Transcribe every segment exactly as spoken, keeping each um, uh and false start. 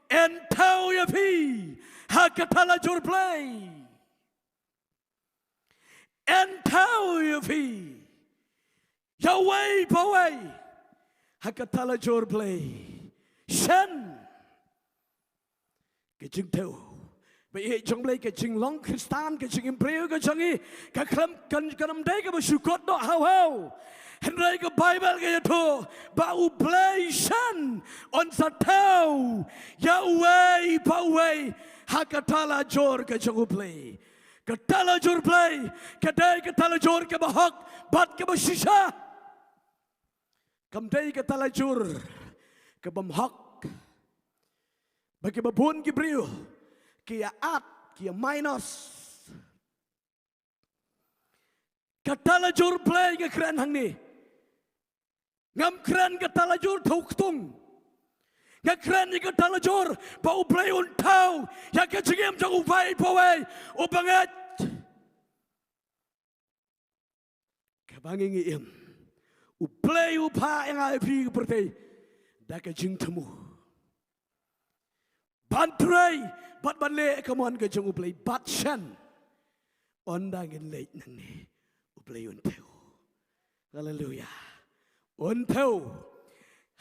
Yn thew ïa phi ha ka thala jur Blei. Yn thew ïa phi ïa uwei pa uwei ha ka thala jur Blei. Shen ka jingthew ba ïeit jong Blei, ka jinglong Khristan, ka jingim briew ka jong ngi, ka khlem kan, kan ym dei kaba shu kot noh haw haw. Hynrei ka Baibl ka ïathuh ba U Blei shen un sa thew ïa uwei pa uwei ha ka thala jur ka jong U Blei. Ka thala jur Blei ka dei ka thala jur kaba hok bad kaba shisha. Kam dei ka thala jur ka bym hok ba kiba bun ki briew ki ïa at, ki ïa minus. Ka thala jur Blei nga kren hangne. Ngam kren ka thala jur thew ktung. Nga kren ïa ka thala jur ba U Blei un thew ïa ka jingim jong uwei pa uwei u bangeit. Kaba ngi ngi im, U Blei u phah ïa nga ïa phi ka pyrthei da ka jingthmu ban trei bad ban leh ka mon ka jong U Blei, bad shen ynda ngin leit nangne U Blei un thew. Haleluya. Un thew.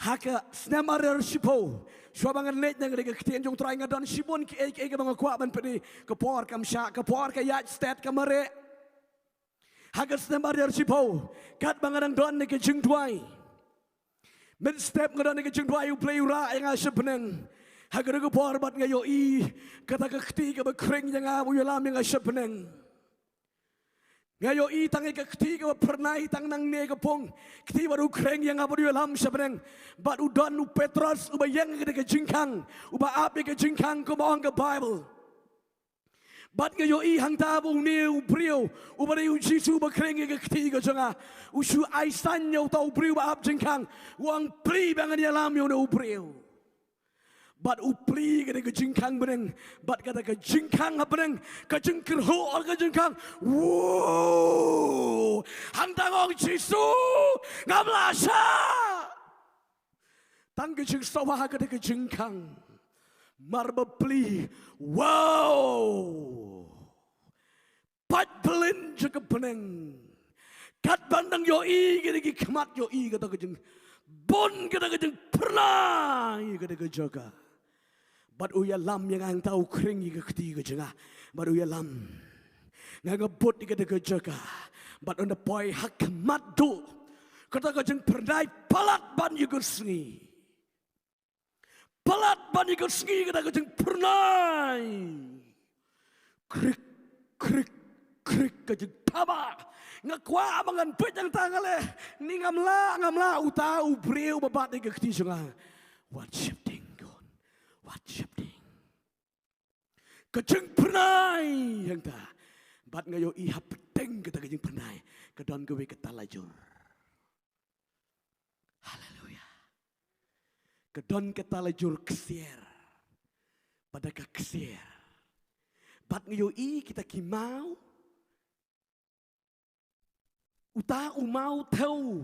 Ha ka snem ar hajar shiphew, shuwa ba ngan leit na ka ktien jong U Trai, nga don shibun kiei kiei kiba nga kwah ban pyni. Ka por kam shah, ka por ka ïaid stet ka mareh. Ha ka snem ar hajar shiphew, katba nga dang don na ka jingduwai, mynstep nga don na ka jingduwai, U Blei u rah ïa nga sha bneng ha kata ka por bad nga ïohi kata ka kti kaba khring ïa nga, u ïalam ïa nga sha bneng. Nga ïohi tang ïa ka kti kaba phyrnai tang nangne ka pung, kti bad u khring ïa nga bad u ïalam sha bneng. Bad u don u Petros uba ïeng ha kata ka jingkhang, uba ap ïa ka jingkhang, kumba ong ka Baibl. Bad nga ïohi hangta ba une u briew uba dei U Jisu uba khring ïa ka kti ka jong nga, u shu ai sign ïa uta u briew uba ap jingkhang, u ong, plie ba ngan ïalam ïa une u briew. Bad u plie kata ka jingkhang bneng, bad kata ka jingkhang ha bneng, ka jingkyrhuh ka jingkhang. Wow! Hangta nga ong, Jisu, ngam lah shah. Tang ka jingsawa kata ka jingkhang. Mar ba plie, wow! Pait pyllein sha ka bneng. Katba nga dang ïohi kata ki khmat, ïohi kata ka jing, bun kata ka jingphyrnai kata ka jaka. Bad u ïalam ïa nga hangta, u khring ïa ka kti ka jong nga. Bad u ïalam nga, nga bud ïa kata ka jaka. Bad ynda poi ha khmat duh kata ka jingphyrnai, palat ban ïa ka sngi. Palat ban ïa ka sngi kata ka jingphyrnai. Krik, krik, krik ka jingthaba. Nga kwah ba ngan peit hangta, nga leh, ni ngam lah, ngam lah, uta u briew uba bat ïa ka kti jong nga. Wat sheptieng khun. Wat sheptieng. Ka jingphyrnai hangta. Bad nga ïohi hapdeng kata ka jingphyrnai ka don kawei ka thala jur. Haleluya. Ka don ka thala jur ksiar. Bad da ka ksiar, bad nga ïohi kita ki maw. Uta u maw thew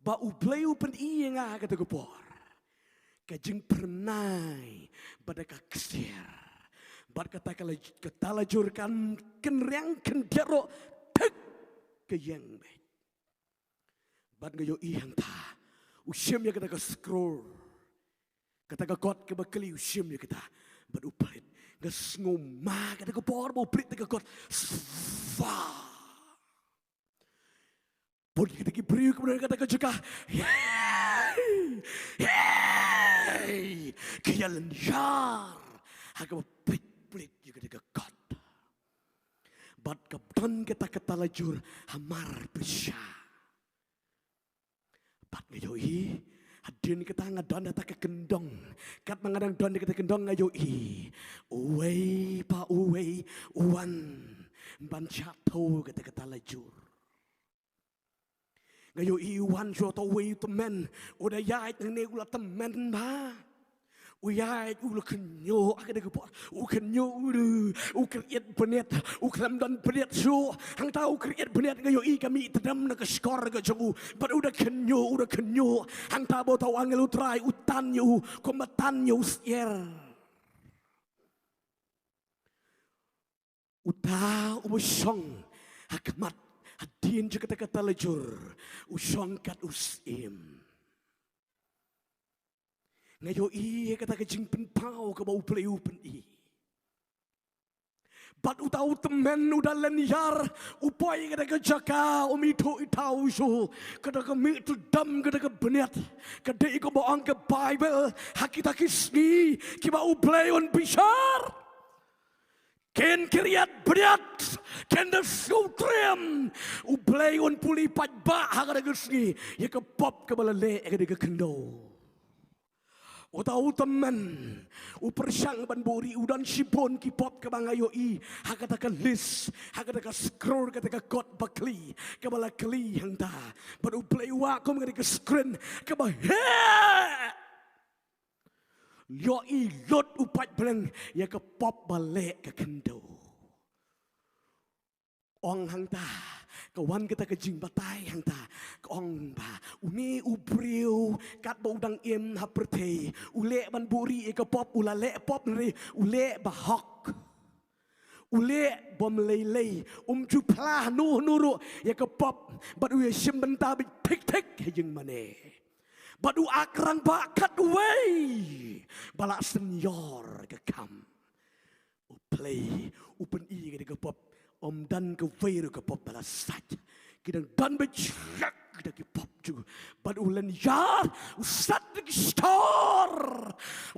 ba U Blei u pyni ïa nga ha kata ka por. Ka jingphyrnai bad da ka ksiar. Bad kata ka la-, ka thala jur kan kynriang khyndiat ruh, thik ka ïeng beit. Bad nga ïohi hangta u shim ïa kata ka scroll, kata ka kot kaba kylli, u shim ïa kata bad u plie. Nga sngew ma kata ka por ba u plie kata ka kot. Swa. Bun kita ki briew kiba don ha kata ka jaka, hei, hei, ki ïalynñiar ha kaba plie, plie ïa kata ka kot. Bad ka don kata ka thala jur hamar pyrshah. Bad nga ïohi, hadien kata nga don ha kata ka kyndong. Katba nga dang don ha kata ka kyndong nga ïohi uwei pa uwei u wan ban shah thew kata ka thala jur. Nga ïohi u wan shuh, uta uwei u tymmen, u da ïaid nangne, u la tymmen bha. U ïaid, u la khynñiuh ha kata ka por. U khynñiuh, u, u kyrïit bniat, u khlem don bniat shuh. Hangta u kyrïit bniat, nga ïohi ka mih tdem na ka shkor ka jong u. Bad u da khynñiuh, u da khynñiuh. Hangta ba uta u angel u Trai u tan ïa u, kumba tan ïa u syiar. Uta uba shong ha khmat hadien jong kata ka tala jur, u shong kat u syiem. Nga ïohi ïa kata ka jingpynpaw kaba U Blei u pyni. Bad uta u tymmen u da lynñiar, u poi ïa kata ka jaka, um ithuh ithaw shuh. Kata ka mih tyldam, kata ka bniat. Ka dei kumba ong ka Baibl, ha kita ki sngi kiba U Blei un bishar, kin kyriat bniat, kin da sngewtriem. U Blei un pule paidbah ha kata ka sngi ïa ka pop kaba la leh ha kata ka khyndew. Uta u tymmen u pyrshang ban buhrieh, u don shibun ki pop kaba nga ïohi ha kata ka list, ha kata ka scroll, kata ka kot ba khlieh kaba la khlieh hangta. Bad U Blei u wah kum kata ka screen kaba heh. Ïohi lut u paidbah ïa ka pop ba leh ka khyndew. Ong hangta, ka wan kata ka jingbatai hangta, ka ong ba une u briew katba u dang im ha pyrthei, u leh ban buhrieh ïa ka pop, u la leh pop, hynrei u leh bahok. U leh bym lei lei, um ju phla hano hano ruh ïa ka pop, bad u ïashim bynta beit thik thik ha ïingmane. Bad u ak rangbah katwei ba la synñiar ka kam. U Blei u pyni ïa kata ka pop, ym don kawei ruh ka pop ba la sait. Ki dang don beit shlak kita ki pop jong u. Bad u lynñiar, u sat da ki stor.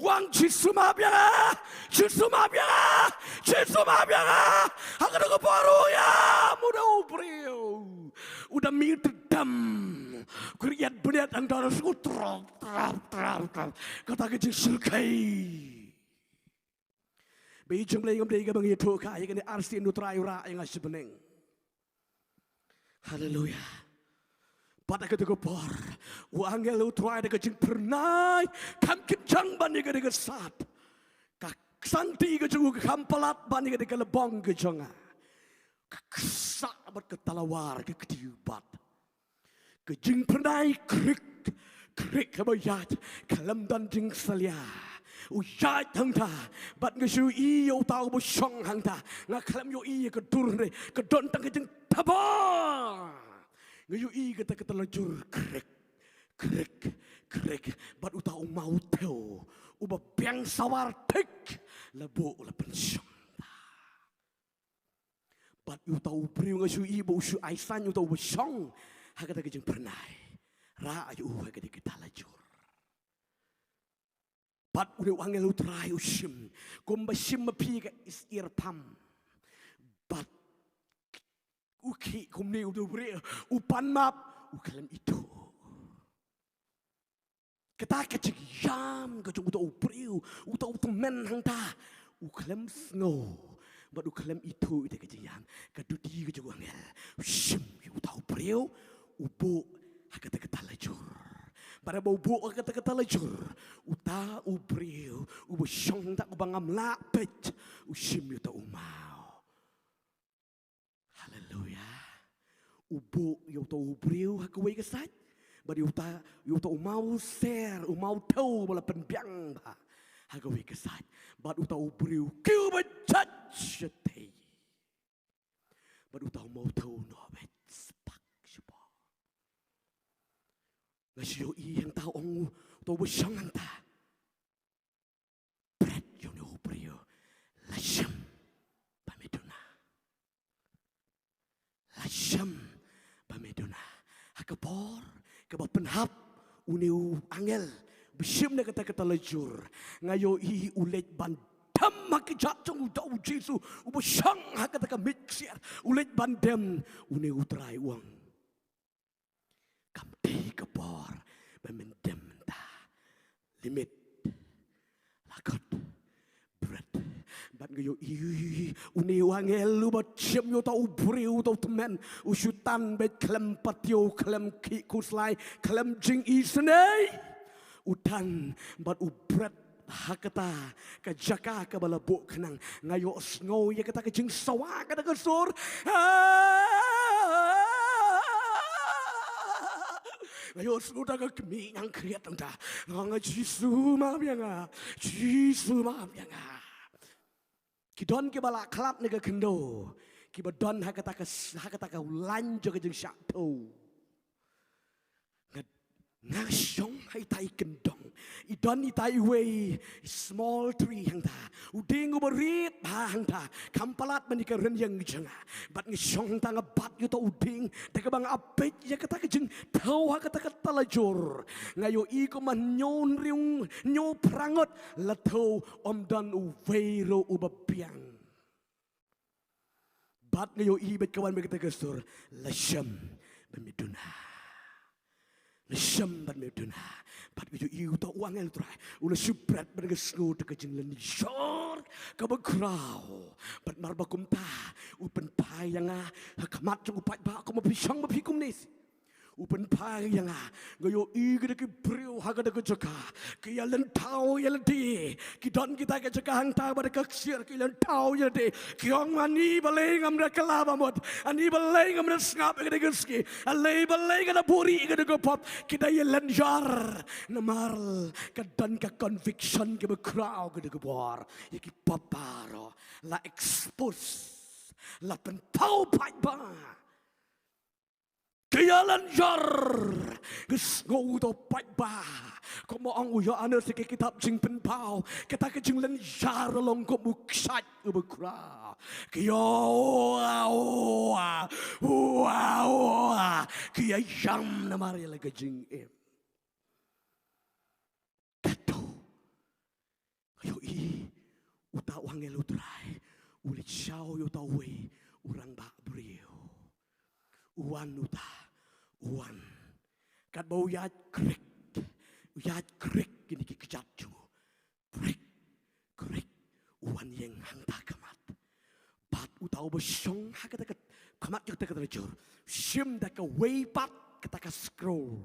U ong, Jisu, map ïa nga. Jisu, map ïa nga. Jisu, map ïa nga. Ha kata ka por u ïam, uta u briew u da mih tyldam. Kyriat bniat hangta, da shu trap trap trap trap. Kata ka jingsyrkhei. Ba i jong Blei ngam dei kaba ngi ïathuh, ka ïa kane arsien U Trai u rah ïa nga sha bneng. Haleluya. Bad ha kata ka por u angel U Trai da ka jingphyrnai kam kynjang ban ïa kata ka sat. Ka sangti ka jong u kam palat ban ïa kata ka lbong ka jong nga. Ka ksah bad ka talawar ka kti u bat. Ka jingphyrnai krik krik kaba ïaid, khlem don jingsalia. U ïaid hangta, bad nga shu ïohi ïa uta uba shong hangta. Nga khlem ïohi ïa ka dur, hynrei ka don tang ka jingthaba. Nga ïohi kata ka tala jur krik krik krik, bad uta u maw thew uba biang sawar thik la buh la pynshong. Bad uta u briew nga shu ïohi ba u shu ai sign, uta uba shong ha kata ka jingphyrnai. Rah ïa u ha kata ka tala jur. Bad une u angel U Trai u shim, kumba shim ma phi ka syiar pham. Bad u khih kumne uta u briew, u pan map, u khlem ithuh. Kata ka jingïam ka jong uta u briew, uta u tymmen hangta, u khlem sngew bad u khlem ithuh ïa ka jingïam. Ka duty ka jong u angel, u shim ïa uta u briew, u buh ha kata ka tala jur. Bad haba u buh ha kata ka tala jur, uta u briew uba shong hangta, uba ngam lah peit, u shim ïa uta u maw. Haleluya. U buh ïa uta u briew ha kawei ka side, bad ïa uta, ïa uta u maw ser, u maw thew ba la pynbiang bha ha kawei ka side. Bad uta u briew kiew beit jait shatei. Bad uta u maw thew u noh beit spak shapoh. Nga shu ïohi hangta, ong uta uba shong hangta, bret ïa une u briew, la shim ba me duna. La shim ba me duna. Ha ka por kaba pynhap une u angel ba shim na kata ka tala jur, nga ïohi u leit ban dem ha ka jait jong uta u Jisu uba shong ha kata ka miej ksiar. U leit ban dem, une u Trai u ong, kam dei ka por ba men dem mynta. Limit. La khot. Bret. Bad nga ïohi une u angel uba shim ïa uta u briew, uta u tymmen, u shu tan beit, khlem patio, khlem khih khuslai, khlem jingisynei. U tan bad u bret ha kata ka jaka kaba la buh khnang. Nga ïohsngew ïa kata ka jingsawa, kata ka sur. Nga ïohsngew da ka kmie nang khriat hangta, nga ong, Jisu, map ïa nga. Jisu, map ïa nga. Ki don kiba la khlad na ka khyndew, kiba don ha kata ka, ha kata ka lain jong ka jingshah thew. Nga, nga shong ha ita i kyndong. I don ita iwei i small tree hangta. U dieng uba rit bha hangta. Kham palat ban ïa ka rynïeng jong nga. Bad nga shong hangta nga bat ïa uta u dieng. Da kaba nga peit ïa kata ka jingthew ha kata ka talajur. Nga ïohi kumba hynñiew hynriew hynñiew phra ngut la thew, ym don uwei ruh uba biang. Bad nga ïohi bad ka wan bad kata ka sur, la shem bad me duna. La shem bad me duna. Bad nga ïohi uta u angel Trai u la shu bret bad nga sngew da ka jinglynñiar kaba khraw. Bad mar ba kumta u pynphai ïa nga ha khmat jong u paidbah kumba phi shong ba phi kumne. U pynphai ïa nga, nga ïohi kata ki briew ha kata ka jaka ki ïa lynthaw ïa lade. Ki don kita ka jaka hangta ba da ka ksiar ki lynthaw ïa lade. Ki ong, ani balei ngam da kylla ba mut, ani balei ngam da sngap ïa kata ka sngi, ani balei nga da buhrieh ïa kata ka pop. Ki da ïa lynñiar namar ka don ka conviction kaba khraw kata ka bor. Ïa ki pop baroh la expose, la pynpaw paidbah. Ka ïa lynñiar, ka sngew uta u paidbah. Kumba ong u Ïoannis ha ka kitab Jingpynpaw, kata ka jinglynñiar long kum u kshaid uba khraw. Ka ïa, ua, ua, ua, ua, ka ïa ïam namar ïa la ka jingim. Katto. Nga ïohi uta u angel u Trai u leit shaw ïa uta uwei u rangbah briew. U wan uta, u wan. Katba u ïaid krik, u ïaid krik kine ki kjat jong u. Krik, krik, u wan ïeng hangta ka mat. Bad uta uba shong ha kata ka khmat jong kata ka talajur u shim da kawei pat kata ka scroll,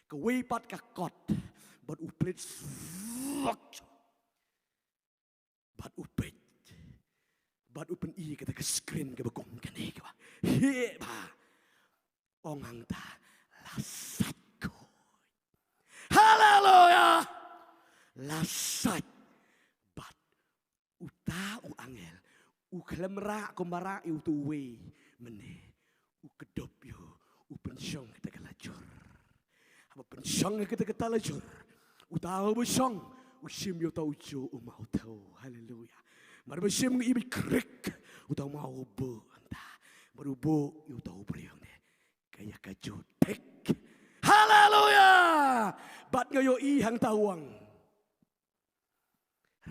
kawei pat ka kot, bad u plie, bad u peit, bad u pyni kata ka screen kaba kum kane kaba, heh, bha. Ong hangta, la sait khuid. Haleluia! La sait. Bad uta u angel u khlem rah kumba rah ïa uta uwei mynne, u kdup ïa u, u pynshong kata ka lajur. Haba pynshong ïa kata ka talajur, uta uba shong u shim ïa uta u juh u maw thew. Haleluia. Mar ba shim ïa i bit krik, uta u maw u buh hangta. Mar u buh ïa uta u briew ne, ka ïa ka juh thik. Haleluia! Bad nga ïohi hangta u ong,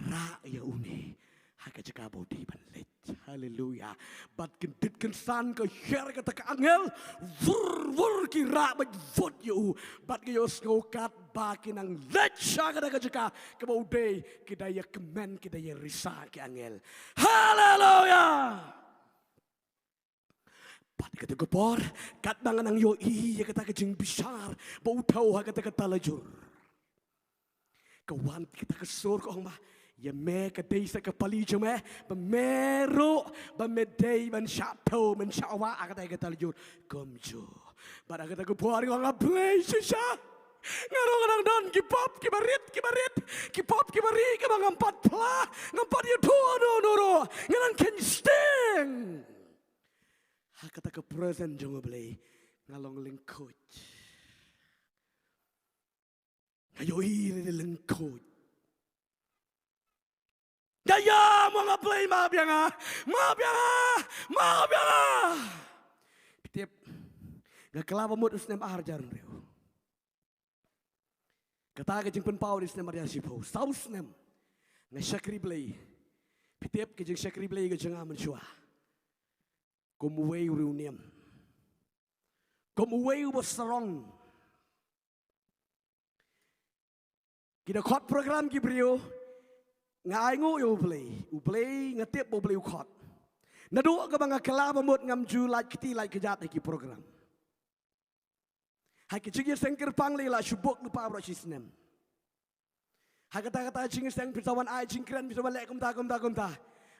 rah ïa une ha ka jaka ba u dei ban leit. Haleluia. Bad kyndit kynsan ka hiar kata ka angel, vur vur ki rah bad vote ïa u. Bad nga ïohsngew katba ki nang leit sha kata ka jaka kaba u dei, ki da ïa kmen, ki da ïa risa ki angel. Haleluia. Bad kata ka por, katba nga nang ïohi ïa kata ka jingbishar ba u thew ha kata ka talajur, ka wan kata ka sur ka ong ba, ïa me ka dei sa ka pali jong me ba me ruh ba me dei ban shah thew, ban shah wah ha kata ka talajur kumjuh. Bad ha kata ka por nga ong, A Blei shisha, nga ruh nga dang don ki pop kiba rit, kiba rit, ki pop kiba rit kiba ngam pat phla, ngam pat ïathuh ïano ïano ruh, nga dang kheiñ sting. Ha kata ka presence jong U Blei nga long lyngkhuid. Nga ïohi lade lyngkhuid. Nga ïa, mo nga Blei, map ïa nga, map ïa nga, map ïa nga. Phi tip, nga kylla ba mut u snem ar hajar hynriew. Kata ka Jingpynpaw u dei snem ar hajar shiphew, saw snem nga shakri Blei. Phi tip ka jingshakri Blei ka jong nga mynshuwa kum uwei u riewniam, kum uwei uba sarong. Ki da khot program ki briew, nga ainguh ïa U Blei. U Blei, nga tip ba U Blei u khot. Naduh kaba nga kylla ba mut ngam ju lait kti lait kjat ha ki program. Ha ki jingïaseng kyrpang lei la shu book lypa baroh shi snem. Ha kata kata jingïaseng phi sa wan ai jingkren, phi sa wan leh kumta kumta kumta.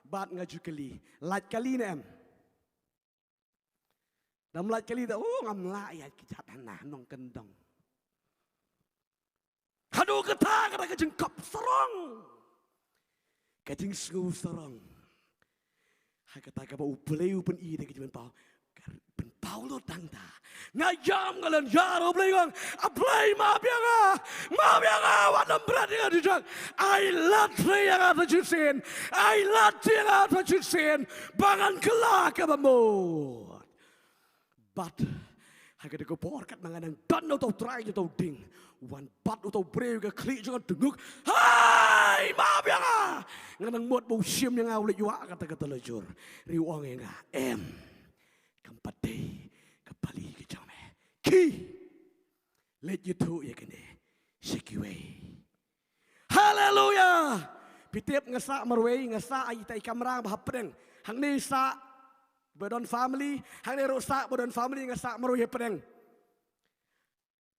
Bad nga ju kylli, lait kali ne em? Dam lait kali da, oh, ngam lah ïa ki jat hana nongkyndong. Haduh kata kata ka jingkop sarong, ka jingsngew sarong. Ha kata kaba U Blei u pyni da ka jingpynpaw. Ka pynpaw lut tang ta. Nga ïam nga lynñiar, U Blei u ong, A Blei, map ïa nga. Map ïa nga, wat nym bret ïa nga, Jisu. Ai lad ïa nga ha ka jingshisha. Ai lad ïa nga ha ka jingshisha. Ba ngan kylla kaba mut. Bad ha kata ka por katba nga nang don na uto u trai, uto u dieng, wan pat uto u briew ha ka khlieh jong nga, u ong, Hai, map ïa nga. Nga nang mut ba u shim ïa nga, u leit wah ha kata ka tylli jur. Hynrei u ong ïa nga, Em, kam pat dei ka pali ka jong me. Khie, leit ïathuh ïa kane sha kiwei. Haleluia! Phi tip, nga sah marwei, nga sah ha ita i kamra ba hapdeng. Hangne sah ba don family, hangne ruh sah ba don family, nga sah marwei hapdeng.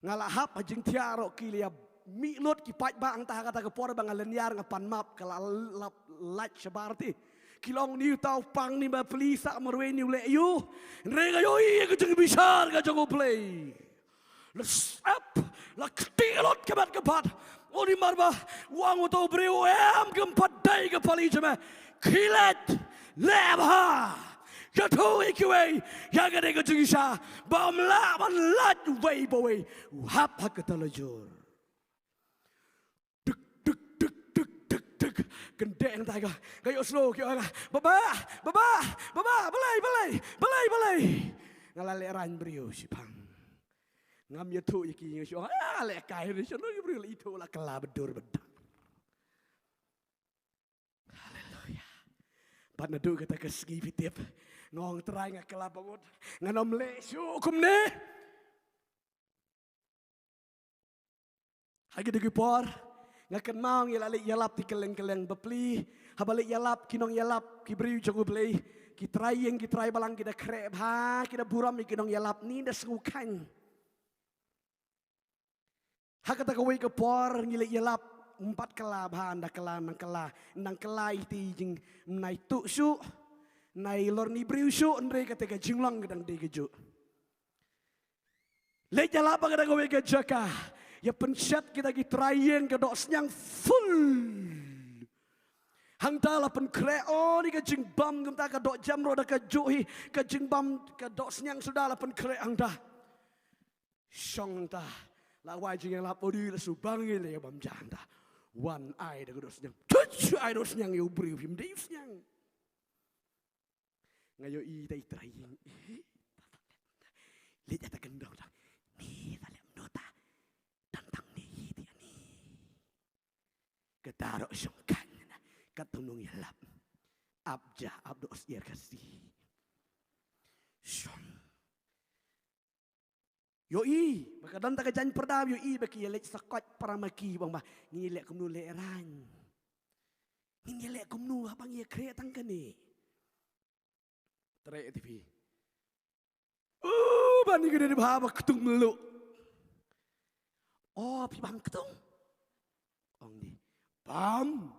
Nga la hap ha jingthiah ruh, ki la ïa mih lut ki paidbah hangta ha kata ka por ba nga lynñiar, nga pan map, ka la lap lait shabar te. Ki la ong, Une uta u pang, une u pli, sah marwei, une u leh aïu? Hynrei nga ïohi ïa ka jingbishar ka jong U Blei. La sep, la kti lut ka met ka phad. Une mar ba u ong uto u briew, Em, kam pat dei ka pali jong me. Khie leit, leh bha. Ïathuh ïa kiwei ïa kane ka jingshisha, ba ym lah ban lait uwei pa uwei. U hap ha ka tylli jur. Duk, duk, duk, duk, duk, duk. Kyndit hangta ka. Ka ïohsngew, ka ïoh nga, Baba, baba, baba, balei, balei, balei, balei? Nga la lehraiñ briew shiphang. Ngam ïathuh ïa ki, nga shu ong, Ah, lehkai re, shano ki briew la ithuh, la kylla ba dur ba dang. Haleluia. Bad naduh kata ka sngi, phi tip, nga ong, Trai, nga kylla ba ngut. Ngan ym leh shuh kumne. Ha kito ki por, nga kynmaw ngi la leit ïalap te kylleng kylleng. Bapli, haba leit ïalap ki nongïalap, ki briew jong U Blei, ki trai ïing, ki trai balang, ki da khreh bha, ki da burom ïa ki nongïalap, ngi da sngewkheiñ. Ha kata kawei ka por ngi leit ïalap, ym pat kylla bha, nda kylla, nang kylla, nang kylla ïa kita i jingmyntoi shuh, nai lorni briew shuh, hynrei kata ka jinglong ka dang dei kajuh. Leit ïalap ha kata kawei ka jaka, ïa pynshet kita ki trai ïing, ka doh synñiang full. Hangta la pynkhreh, oh, ni ka jingbam, kumta ka doh jem ruh da kajuh hi, ka jingbam, ka doh synñiang suda la pynkhreh hangta. Shong hangta, la wai jingïalap, oh, di la shu bang ïa lei bam ja hangta. Wan ai da ka doh synñiang. Tuch, ai doh synñiang ïa u briew, phim dei u synñiang. Nga ïohi ïa i trai ïing. Leit ïa ta kyndong ta. Ni ta lem nota. Tang tang ni ti ni. Kata ruh shong kan na. Kat tu nongïalap. Ap ja, ap doh syiar Khasi. Shong. Ïohi, ba ka don ta ka jaiñ pyrda, ïohi ba ki ïa leit sa koit para ma ki, ba ong ba, ngin ïa leh kumno lehraiñ. Ngin ïa leh kumno haba ngi ïa khreh tang kane. Treh ïa phi. Uh, ba ni ka dei ba bam ktung mluh. Oh, phi bam ktung? Ong di. Bam.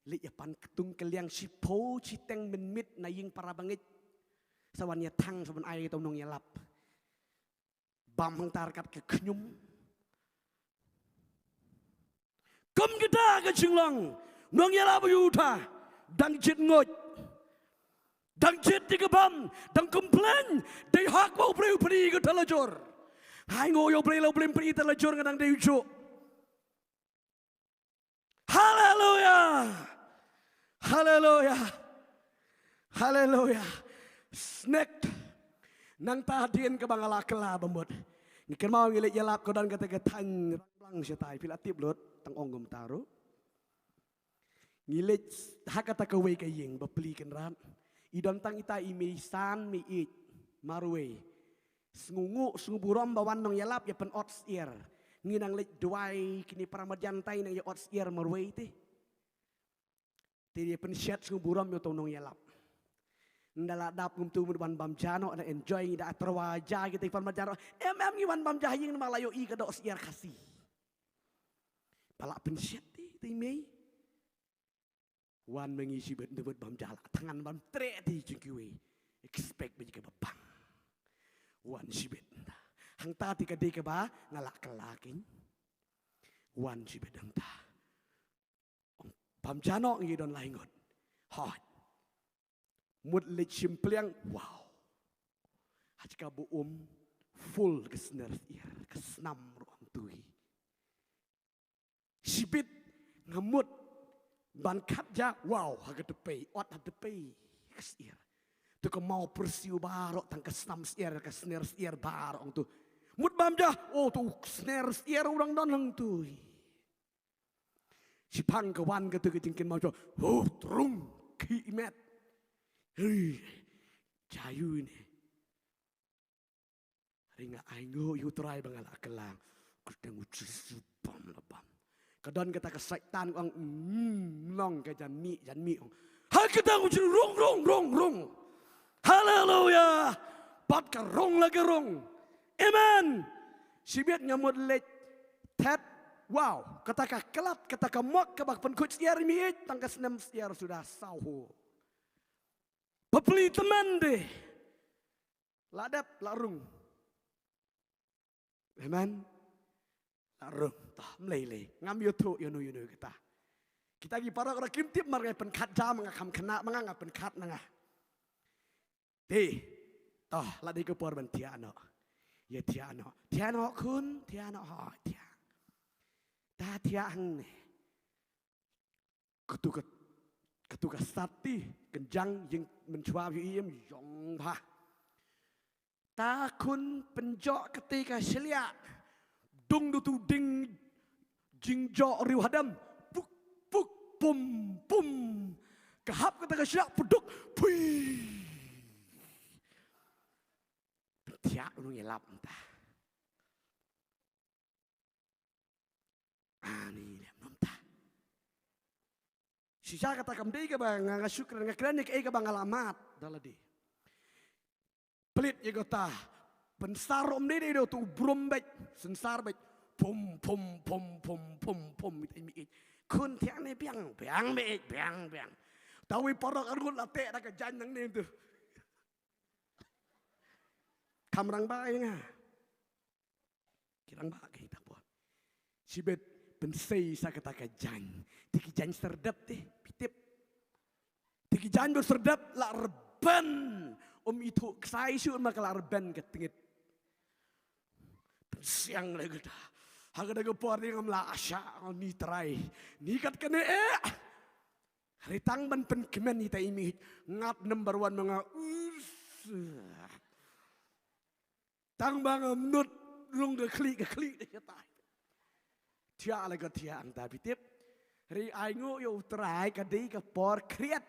Leit ïa pan ktung kylliang shiphew shiteng mynmiet na ïing para bangeit. Sa wan ïa thang, sa wan ai ïa uto u nongïalap. Bam hangta ryngkat ka khñium. Kum kata ka jinglong, nongïalap Juda, dang jied nguid, dang jied ïa ka bam, dang complain, dei hok ba u briew u pyni ka tyllajur. Hai, nga ong ïa u Blei, lada u Blei um pyni tyllajur, nga dang dei ujuh. Haleluia. Haleluia. Haleluia. Snek. Nangta hadien kaba nga la kylla ba mut, ngi kynmaw ngi leit ïalap, ka don kata ka thaiñ Rangblang shatai, phi la tip lut, tang ong kumta ruh. Ngi leit ha kata kawei ka ïing, bapli kynrad. I don tang ita i mei san, mei ïeit marwei. Sngewnguh sngewburom ba wan nongïalap ïa pynot syiar. Ngi nang leit duwai, kine para marjan tai nang ïa ot syiar marwei te. Te ïa pynshet sngewburom ïa uto u nongïalap. Nda la dap ngam tu mut wan bam ja noh, nda enjoy, ngi da tyrwa ja kita i para marjan noh. Em, em, ngi wan bam ja ha ïing namar la ïohi ka doh syiar Khasi. Ba la pynshet te, te i mei. Wan ma ngi shibit, nda mut bam ja la thngan bam treh te jong kiwei. Expect ba ngi kaba bang. Wan shibit. Hangta te ka dei kaba nga la kylla kein. Wan shibit hangta. Bam ja noh, ngi don lai ngut. Hooid. Mut leit shim pliang, wow. Ha jaka ba um, full ka sner syiar, ka snam ruh hangtui. Shibit nga mut ban khat ja, wow, ha ka tepei, ot ha tepei ka syiar. To ka maw pyrsiu baroh tang ka snam syiar, ka sner syiar baroh hangtu. Mut bam ja, oh, to sner syiar u dang don hangtui. Shiphang ka wan katu ka jingkynmaw jong, oh, rung, khih met. Hei, jia ïa une. Hynrei nga ainguh ïa u Trai ba nga la kylla. Kyrteng u Jisu bam la bam. Ka don kata ka Soitan ong, mm, long ka janmiet, janmiet ong. Ha kyrteng u Jisu rung, rung, rung, rung. Haleluya. Bad ka rung la ka rung. Amen. Shibit nga mut leit thet. Wow, kata ka klat, kata ka mok kaba pynkhuid syiar miet, tang ka snem syiar suda saw ho. Bapli tymmen de. La dep, la rung. Amen. La rung. Toh, mlei lei. Ngam ïathuh ïano ïano kata. Kita ki paralok ruh kim tip, mar nga pynkhat ja ma nga, kham khynnah ma nga, nga pynkhat ma nga. Te. Toh, la dei ka por ban thiah noh. Ïa thiah noh. Thiah noh khun, thiah noh, ho, thiah. Ta thiah hangne. Katu ka, katu ka sati, kynjang ïing mynshuwa ïa im ïong bha. Ta khun pynjok kata ka shliah. Dung da utu u dieng jingjoh riew hadem. Puk, puk, pum, pum. Ka hap kata ka shliah puduk. Pui. Thiah u nongïalap mynta. Ani lem nom ta. Shisha kata kam dei kaba nga, nga shu kren, nga kren ïa kaei kaba nga la mad da lade. Pynleit ïa kata. Pynsar ym dei dei da utu u brum beit, synsar beit. Pum, pum, pum, pum, pum, pum, ita i miej. Khun thiah ne biang, biang miej, biang, biang. Tawi paralok arngut la teh da ka jaiñ nangne tu. Kham rangbah ïa nga. Ki rangbah ki ta por. Shibit pynsei sa kata ka jaiñ. Te ki jaiñ syrdep te, phi tip. Te ki jaiñ ba syrdep la rben. Ym ithuh ksai shuh ma ka la rben ka tngit. Pynsiang lei kata. Ha kata ka por te ngam lah shah, ni Trai. Ni kat kane eh. Hynrei tang ban pynkmen ita i miej. Ngat number one ma nga. Us. Tang ba nga mut rung ka khlieh, ka khlieh da shatai. Thiah la ka thiah hangta, phi tip. Hynrei ainguh ïa u Trai ka dei ka por khriat.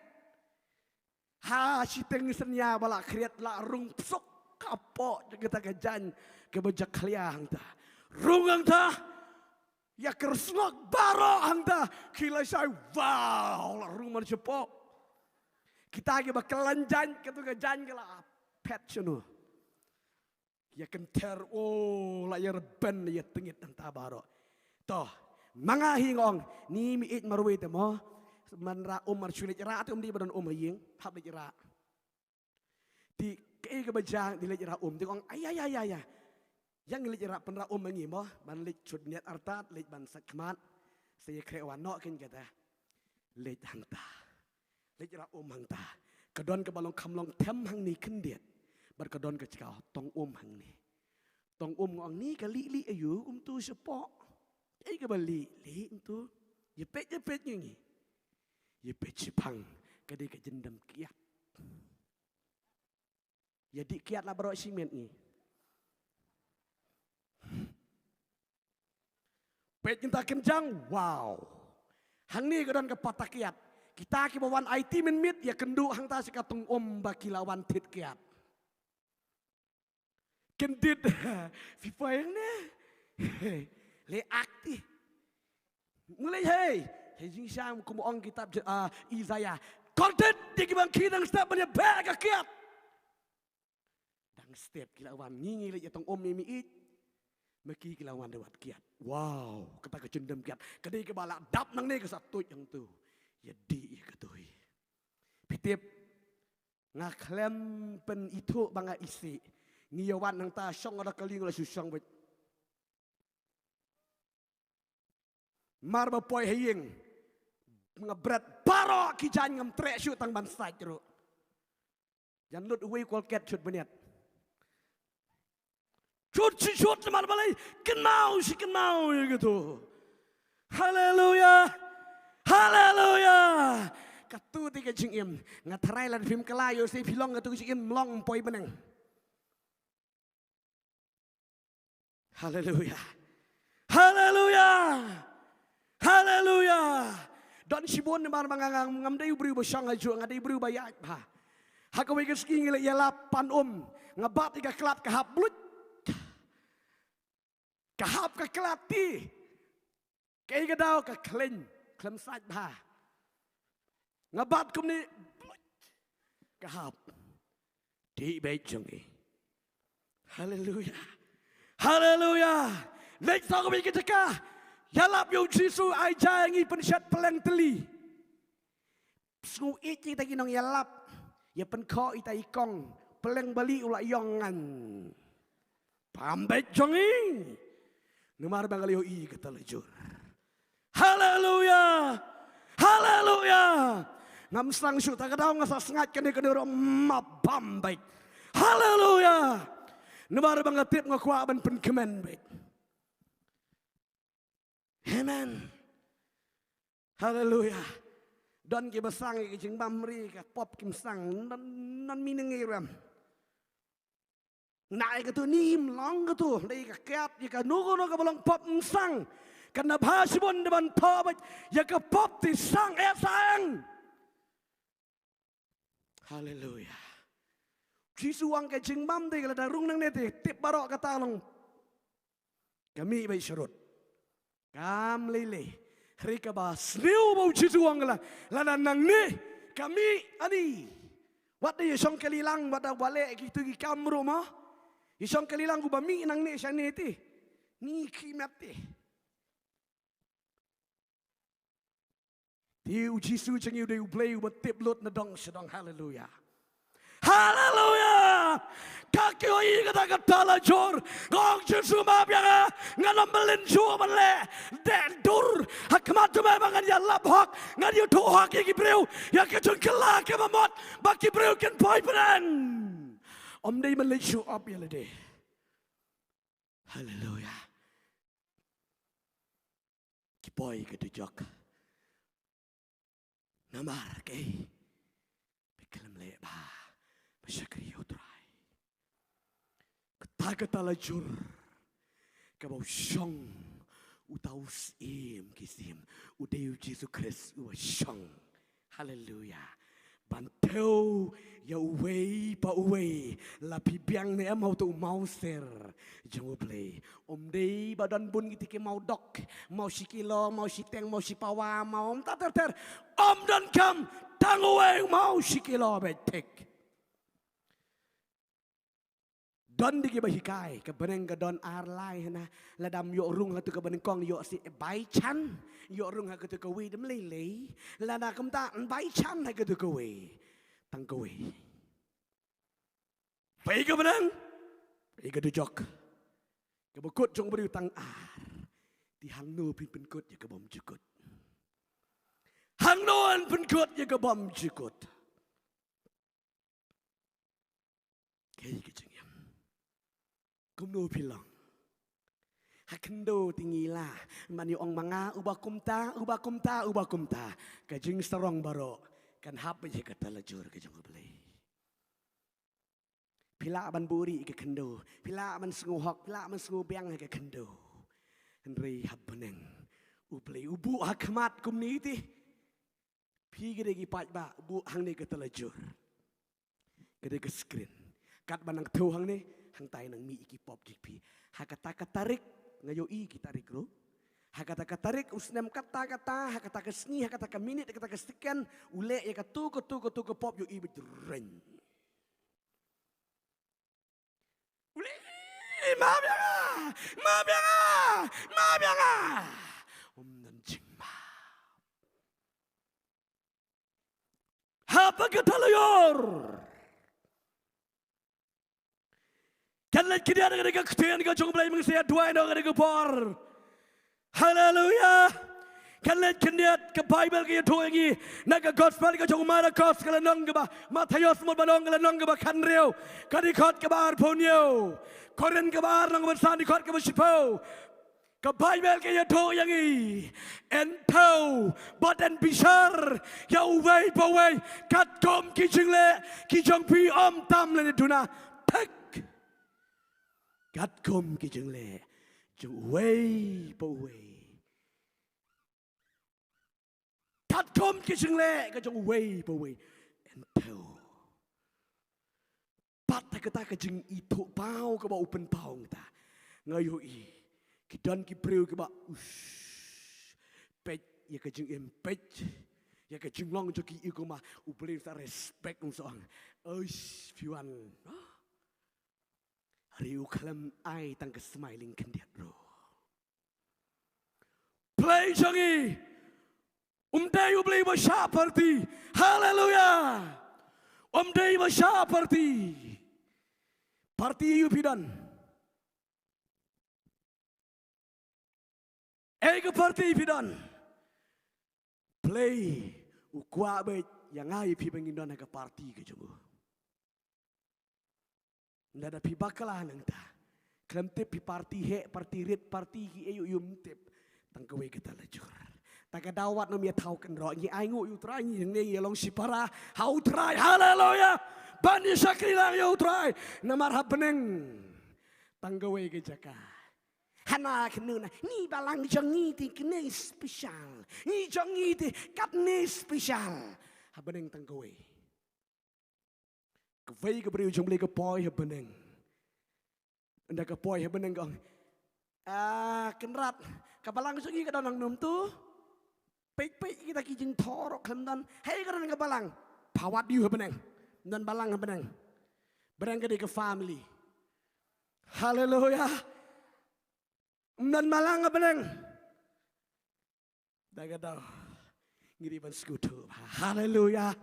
Ha shiteng synñia ba la khriat la rung psuk ka poh jong kata ka jaiñ kaba jakhlia hangta. Rung hangta. Ïa kyrsngok baroh hangta ki la shai, wow, la rung man shapoh. Kita kiba kylla jaiñ, katu ka jaiñ ka la phet shano. Ïa kynther, oh, la ïa rben, ïa tngit hangta baroh. To, ma nga hi nga ong, ni miej marwei te mo, man rah um mar shu leit rah te um dei ba don um ha ïing, hap leit rah. Te kaei kaba jia, ngi leit rah um, te ong, ai, ai, ai, ai, ai. Ïa ngi leit rah, pynrah um ma ngi mo, ban leit shut niat artat, leit ban sait khmat, sa ïa khreh wan noh kein kata. Leit hangta. Leit rah um hangta. Ka don kaba long kham long them hangne khyndiat. Bad ka don ka jaka tong um hangne. Tong um nga ong ni ka lieh lieh aïu kumtu shapoh. Kaei kaba lieh lieh kumtu. Ïa peit ïa peit ngi ngi. Ïa peit shiphang ka dei ka jyndam kiad. Ïa dih kiad la baroh shimet ngi. Peit kynta kynjang, wow. Hangne ka don ka pata kiad. Kita kiba wan aiti mynmiet ïa kynduh hangta sha ka tong um ba ki la wan thied kiad. Kyndit, phi poi hangne. Le akti. Mlei hei. Hei jingshisha kum ong kitab je-, ah, Isaiah. Kordit ïa kiba khie dang step ban ïa beh ka kiad. Dang step ki la wan ngi ngi leit ïa tong um ïa miej. Ma ki ki la wan da wat kiad. Wow, kata ka jyndam kiad. Ka dei kaba la dap nangne ka sa tuid hangtu. Ïa dih ïa ka tui. Phi tip. Nga khlem pynithuh ba nga isih. Ngi ïa wan hangta shong da ka lieng la shu shong beit. Mar ba poi ha ïing. Nga bret baroh ki jaiñ ngam treh shuh tang ban sait ruh. Jan lut uwei u kolket shut bniat. Shut shi shut namar balei? Kynmaw shi kynmaw ïa kito. Haleluya. Haleluya. Katu te ka jingim. Nga tharai lada phim kylla ïoh se phi long katu ka jingim, long poi bneng. Haleluya. Haleluya. Haleluya. Don shibun namar ba nga, nga, ngam dei u briew ba shong hajuh, nga dei u briew ba ïaid bha. Ha kawei ka sngi ngi la ïalap pan um, nga bat ïa ka klat ka hap bluit. Ka hap ka klat ti. Kaei ka daw? Ka khleiñ, khlem sait bha. Nga bat kumne, bluit. Ka hap. Dih beit jong ngi. Haleluya. Haleluya. Leit sa kawei ka jaka. Ïalap ïa u Jisu, ai ja ïa ngi pynshet pylleng tylli. Sngew ïeit ïa kita ki nongïalap. Ïa pynkhoh ïa ita i kong. Pylleng bali u la ïong ngan. Pam beit jong ngi. Namar ba nga la ïohi kata la jur. Haleluya. Haleluya. Ngam sdang shuh, ta ka daw nga sa sngaid kane kane ruh, ma pam beit. Haleluya. Namar ba nga tip nga kwah ban pynkmen beit. Amen. Haleluya. Don kiba sang ïa ka jingbam, hynrei ka pop kim sang. Non, non mi ngi ruh. Nang ïa katu ym long katu, dei ka kiad ïa kano kano kaba long pop ym sang. Kan nang bha shibun da ban thoh beit ïa ka pop te, sang eh sang. Haleluya. Jisu u ong ka jingbam te ka lada rung nangne te, tip baroh kata long ka mih beit sharud. Kam lei lei. Hynrei kaba sniew ba u Jisu u ong ka la, lada nangne ka mih ani. Wat da ïa shong kali lang, wat da ba leh kito ki kam ruh mo. Ïa shong kali lang, uba mih nangne shane te, ngi khih met te. Te u Jisu jong ngi u dei U Blei uba tip lut na dong sha dong. Haleluya. Haleluya. Ka kiew ïa kata kata la jur. Nga ong, Jisu, map ïa nga, ngan ym mlien shuh ban leh deh dur ha khmat jong me ba ngan ïalap hok, ngan ïathuh hok ïa ki briew ïa ka jingkylla kaba mut ba ki briew kin poi bneng. Ym dei ban leit shu ap ïa lade. Haleluya. Ki poi ka dujok. Namar kaei? Ba ki khlem leh bha ba shakri ïa U Trai. Kata kata la jur kaba u shong uta u Syiem ki syiem, u dei u Jisu Khrist uba shong. Haleluya. Ban thew ïa uwei pa uwei, la phi biang ne em ha uta u mawsier jong U Blei. Ym dei ba don bun kita ki mawdok, maw shi kilo, maw shiteng, maw shi pawa, maw, ym ta ter ter. Ym donkam, tang uwei maw shi kilo beit thik. Don de kiba hikai, ka bneng ka don ar lai hana, lada ym ïoh rung ha katu kaba nyngkong, ïoh shi bai chan, ïoh rung ha katu kawei, da ym lei lei, lada kumta bai chan ha katu kawei, tang kawei. Pei ka bneng, pei ka dujok. Kaba kut jong u briew tang ar. Te hangno phin pynkut ïa ka bym ju kut? Hangno yn pynkut ïa ka bym ju kut? Kaei ka jingim? Kumno phi long? Ha khyndew te ngi lah ban ïa ong ma nga, uba kumta, uba kumta, uba kumta. Ka jingsarong baroh kan hap ïa kata la jur ka jong U Blei. Phi lah ban buhrieh ha ka khyndew, phi lah ban sngewhok, phi lah ban sngewbiang ha ka khyndew. Hynrei ha bneng U Blei u buh ha khmat kumne te. Phi ki dei ki paidbah, buh hangne kata la jur. Ka dei ka screen. Katba nang thew hangne, hangtai nang mih ïa ki pop jong phi. Ha kata ka tarik, nga ïohi ki tarik ruh. Ha kata ka tarik, u snem kata kata, ha kata ka sngi, ha kata ka minit, ha kata ka second, u leh ïa katu, katu, katu ka pop, ïohi beit reng. U leh, map ïa nga, map ïa nga, map ïa nga. Ym don jingmap. Haba kata la jur, kan leit khyndiat na ka ktien ka jong U Blei, mynsiem duwai na ka por. Haleluya. Kan leit khyndiat, ka Baibl ka ïathuh ïa ngi na ka Gospel ka jong u Markos, ka lynnong kaba, Mathaios mut ban ong, ka lynnong kaba khathynriew, ka dkhot kaba arphew hynñiew, Korinth kaba ar, lynnong kaba san, dkhot kaba shiphew. Ka Baibl ka ïathuh ïa ngi, yn thew bad yn bishar ïa uwei pa uwei katkum ki jingleh ki jong phi, ym tam lane duna. Thik. Katkum ki jingleh jong uwei pa uwei. Katkum ki jingleh ka jong uwei pa uwei. Yn thew. Pat ha kata ka jingithuhpaw kaba u pynpaw ïa nga, nga ïohi ki don ki briew kiba, uish, peit ïa ka jingim, peit ïa ka jinglong jong ki, ïa kumba U Blei un sa respect, un sa ong, uish, phi wan. Hynrei u khlem ai tang ka smiling khyndiat ruh. Blei jong ngi um dei U Blei ba shah party. Haleluya. Um dei ba shah party. Party aïu phi don? Ei ka party phi don? Blei u kwah beit ïa nga ïa phi ba ngin don ha ka party ka jong u. Nda da phi bakla nangta. Khlem tip phi party heh, party rit, party kiei, ym tip. Tang kawei kata la jur. Ta ka daw wat nym ïathaw kynroh, ngi ainguh ïa U Trai, ngi hangne ngi long shipara ha U Trai. Haleluya. Ban ïa shakri lang ïa U Trai. Namar ha bneng tang kawei ka jaka. Hana kynnoh na, ngi balang jong ngi te kane special. Ngi jong ngi te katne special. Ha bneng tang kawei. Kawei ka briew jong U Blei ka poi ha bneng. Ynda ka poi ha bneng ka ong, ah, Kynrad, ka balang jong ngi ka don hangno to? Peit peit kita ki jingthoh ruh khlem don. Hei, ka don ka balang. Phah wad ïa u ha bneng. Ym don balang ha bneng. Bneng ka dei ka family. Haleluya. Ym don balang ha bneng. Da ka daw ngi dei ban sngewthuh. Haleluya.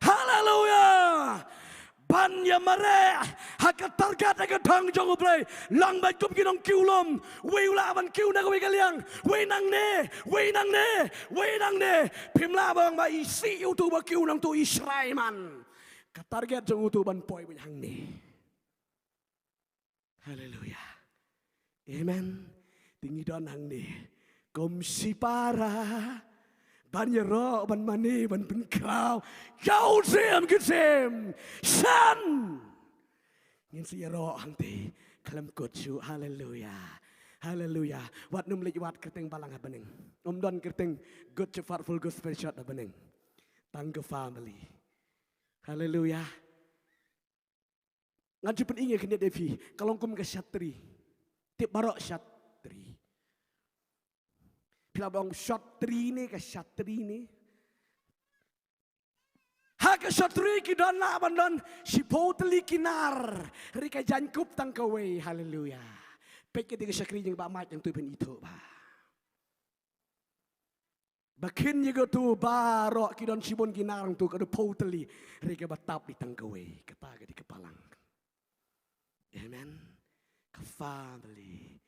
Haleluya. Ban ïa mareh ha ka target, ha ka thong jong U Blei. Long beit kum ki nongkiew lum. Wei u lah ban kiew na kawei ka liang, wei nangne, wei nangne, wei nangne. Phim lah ban ong ba isih ïa uto ba kiew nangto, i shrai man. Ka target jong uto ban poi beit hangne. Haleluya. Amen. Te ngi don hangne kum shipara ban ïaroh, ban mane, ban pynkhraw ïa u syiem ki syiem. Shen ngin sa ïaroh hangtei khlem kut shuh. Haleluya. Haleluya. Wat nym leit wad kyrteng balang ha bneng. Ym don kyrteng Good Shepherd Full Gospel Church ha bneng. Tang ka family. Haleluya. Ngan shu pyni ïa kane da phi, ka long kum ka shatri. Tip baroh shatri. Phi lah ban ong shatri ne, ka shatri ne. Ha ka shatri ki don lah ban don shiphew tylli ki nar. Hynrei ka jaiñkup tang kawei. Haleluya. Peit kata ka shakri jong ba mait nangtu phin ithuh ba. Ba khin ïa kato baroh ki don shibun ki nar, to ka dei phew tylli. Hynrei kaba tap dei tang kawei, kata ka dei ka balang. Amen. Ka family.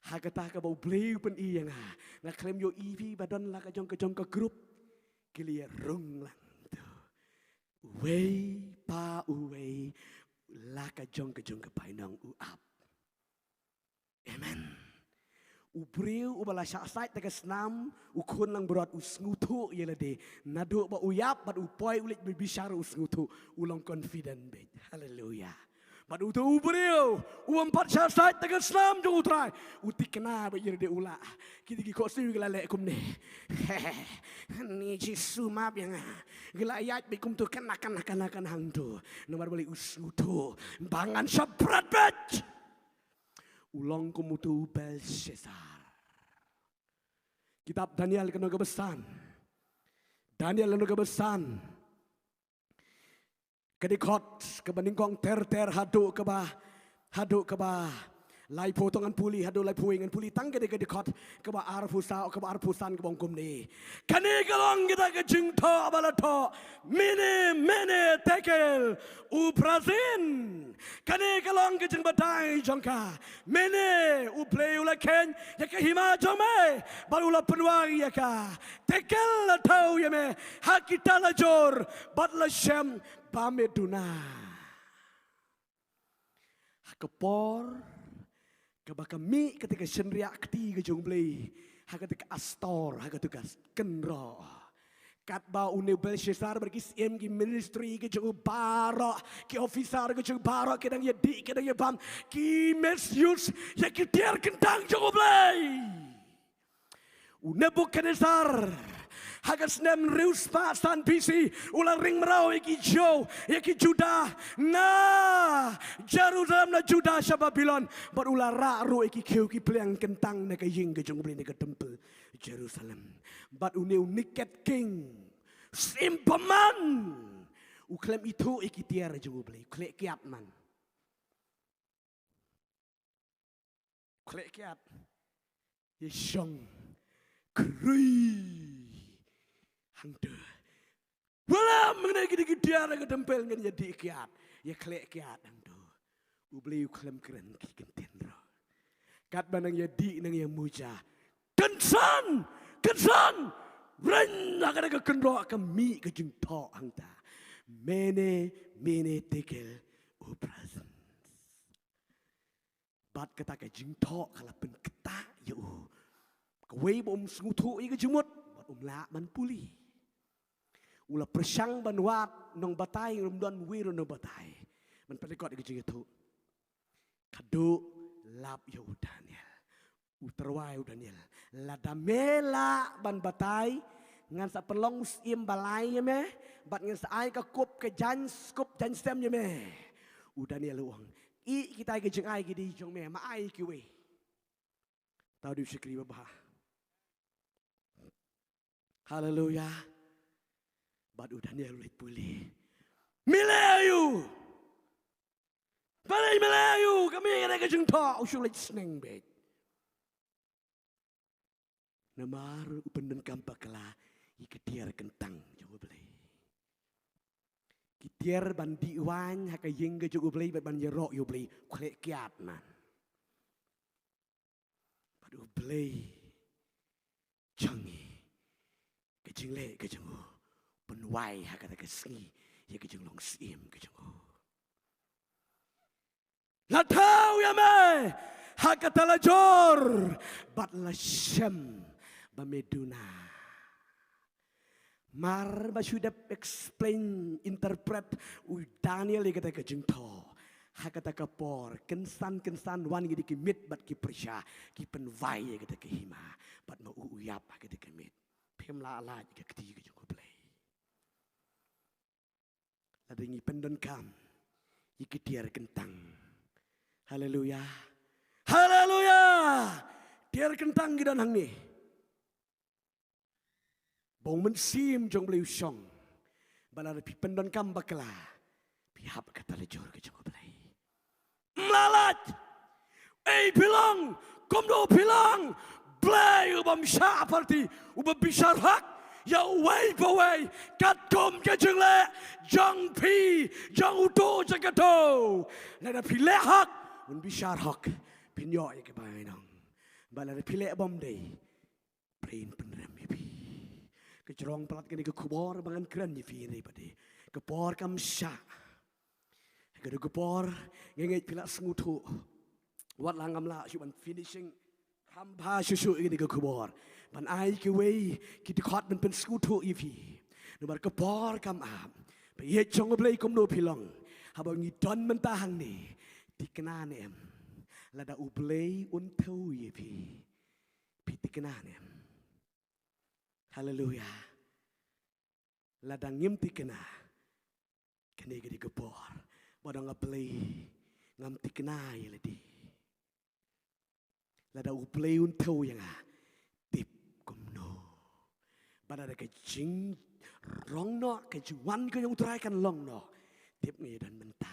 Ha kata kaba U Blei u pyni ïa nga. Nga khlem ïohi phi ba don la ka jong ka jong ka group. Ki la ïa rung lang to. Uwei pa uwei, la ka jong ka jong ka bainong u ap. Amen. U briew uba la shah sait da ka snam, u khun langbrot u sngewthuh ïa lade. Naduh ba u ïap bad u poi u leit bishar u sngewthuh, u long confident beit. Haleluya. Bad uto u briew u ym pat shah sait da ka snam jong U Trai, u thikna beit ïa lade u lah. Kito ki khohsiew ki la leh kumne. Ni Jisu map ïa nga. Ki la ïaid beit kumto, kane kane kane kane hangto. Namar balei? U sngewthuh ba ngan shah bret beit. U long kum uto u Belshassar. Kitab Daniel ka lynnong kaba san. Daniel lynnong kaba san. Ka dkhot kaba nyngkong ter ter haduh kaba, haduh kaba Laiphew tang ngan pule, haduh laiphew ngan pule tang kane ka dkhot kaba arphew saw, kaba arphew san kaba ong kumne. Kane ka long kata ka jingthoh ba la thoh, mene, mene, tekel, upharsin. Kane ka long ka jingbatai jong ka. Mene, U Blei u la kheiñ ïa ka hima jong me, bad u la pynwai ïa ka. Tekel, la thaw ïa me ha ki talajor, bad la shem ba me duna. Ha ka por kaba ka mih kata ka shynriah kti ka jong U Blei ha kata ka astor, ha kata ka kynroh, katba une u Belshassar bad ki syiem, ki ministry ka jong u baroh, ki officer ka jong u baroh, ki dang ïadih, ki dang ïabam, ki misuse ïa ki tiar kyntang jong U Blei. U Nebukhadnessar, ha ka snem hynriew spah san B C, u la ring mraw ïa ki Jiw, ïa ki Judah, na Jerusalem, na Judah sha Babilon, bad u la rah ruh ïa ki khiew ki pliang kyntang na ka ïing ka jong U Blei, na ka temple Jerusalem. Bad une u Naked King, syiem bymman, u khlem ithuh ïa ki tiar jong U Blei, u khleh kiad man. Khleh kiad. Ïa shong khrui hangta. Wallam, mynne ki dei ki tiar ka temple, ngan ïadih kiad, ïa khleh kiad hangta. U Blei u khlem kren ki kyntien ruh. Katba nang ïadih, nang ïamuja, kynsan, kynsan, reng ha kata ka kynroh ka mih ka jingthoh hangta. Mene, mene, tekel, upharsin. Bad kata ka jingthoh ka la pynktah ïa u. Kawei ba um sngewthuh ïa ka jingmut, bad um lah ban pule. U la pyrshang ban wad nongbatai, um don uwei ruh nongbatai ban pyndkot ïa ka jingïathuh. Haduh lap ïa u Daniel. U tyrwa ïa u Daniel. Lada me lah ban batai, ngan sa pynlong u syiem ba lai ïa me, bad ngan sa ai ka kup ka jaiñ, kup jaiñsem ïa me. U Daniel u ong, ïa kitai ki jingai ki dei jong me, ma ai kiwei. Tau dei u shakri babha. Haleluya. Bad u Daniel u leit pule. Me leh aïu? Balei me leh aïu? Ka mih kane ka jingthoh, u shu leit sneng beit. Namar u pyndonkam bakla ïa ki tiar kyntang jong U Blei. Ki tiar ban dih waiñ ha ka ïing ka jong U Blei, bad ban ïaroh ïa U Blei, u khleh kiad man. Bad U Blei jong ngi, ka jingleh ka jong u, pynwai ha kata ka sngi ïa ka jinglong syiem ka jong u. La thaw ïa me ha ka talajor, bad la shem ba me duna. Mar ba shu dep explain, interpret u Daniel ïa kata ka jingthoh, ha kata ka por kynsan kynsan wan ki dei ki Mid bad ki Persia, ki pynwai ïa kata ka hima, bad ma u u ïap ha kata ka miet. Phim lah lait ïa ka kti ka jong U Blei. Lada ngi pyndonkam ïa ki tiar kyntang. Haleluya. Haleluya. Tiar kyntang ki don hangne. Ba u Mynsiem jong U Blei u shong. Ba lada phi pyndonkam bakla, phi hap ha ka talajor ka jong U Blei. Ym lah lait. Ei phi long, kumno phi long, Blei u bym shah party, u ba bishar hok ïa uwei pa uwei katkum ka jingleh jong phi, jong uto jong kato. Lada phi leh hok, un bishar hok. Phin ïoh ïa ka bainong. Ba lada phi leh bymdei, Blei un pynrem ïa phi. Ka jrong palat kane ka khubor ba ngan kren ïa phi hynrei pat de, ka por kam shah. Ka dei ka por, nga ngeit phi la sngewthuh. Wat la ngam lah shuh ban finishing, kham bha shuh shuh ïa kane ka khubor, ban ai kiwei ki dkhot ban pynsngewthuh ïa phi. Namar ka por kam ap. Ba ïeit jong U Blei, kumno phi long? Haba ngi don mynta hangne, thikna ne em? Lada U Blei un thew ïa phi, phi thikna ne em? Haleluya. Lada ngim thikna, kane ka dei ka por ba dang, A Blei, ngam thikna ïa lade. Lada U Blei un thew ïa nga, tip kumno? Ba lada ka jingrong noh, ka jingwan ka jong U Trai kan long noh, tip ngi don mynta